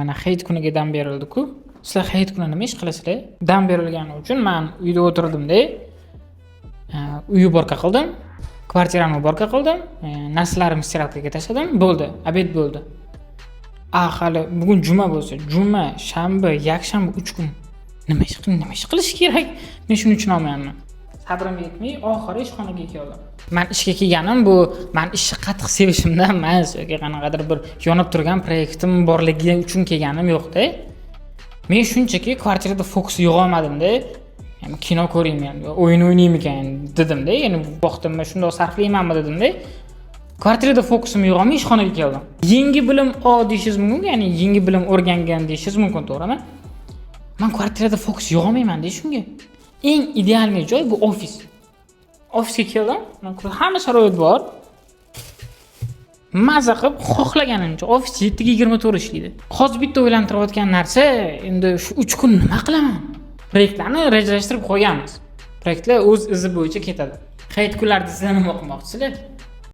Mana, hayit kuniga dam berildi-ku. Sizlar hayit kuni nima ish qilasizlar? Dam berilgani uchun man uyda o'tirdim-da. Uy уборка qildim, kvartirani уборка qildim, narsalarimni стиралка ga tashladim, bo'ldi, обед bo'ldi. A hali bugun juma bo'lsa, juma, shanba, yakshanba, 3 kun nima ish qilish kerak? Men shuni tushunolmayapman. Sabrim yetmay, oxiri ishxonaga keldim. Man ishga kelganim bu man ishni qattiq sevishimdan emas yoki qanaqadir bir yonib turgan proyektim borligi uchun kelganim yo'q-da. Men shunchaki kvartirada fokus yig'olmadim-da. Ya'ni kino ko'raymi, o'yin o'ynaymikan dedim-da. Ya'ni vaqtimni shundoq sarflaymanmi dedim-da. Kvartirada fokusim yo'qolmay, ishxonaga keldim. Yangi bilim ol deyishingiz mumkin, ya'ni yangi bilim o'rgangan deyishingiz mumkin, to'g'rimi? Man kvartirada fokus yig'olmayman-da shunga. Eng идеальный joy bu ofis. Ofisga keldim, hamma sharoit bor. Maza qilib, xohlaganimcha, ofis 7 ga 24 ishlaydi. Hozir bitta o'ylantirayotgan narsa, endi shu 3 kun nima qilaman? Proyektlarni rejalashtirib qo'yganmiz. Proyektlar o'z izi bo'yicha ketadi. Hayit kunlarida sizlar nima qilmoqchisizlar?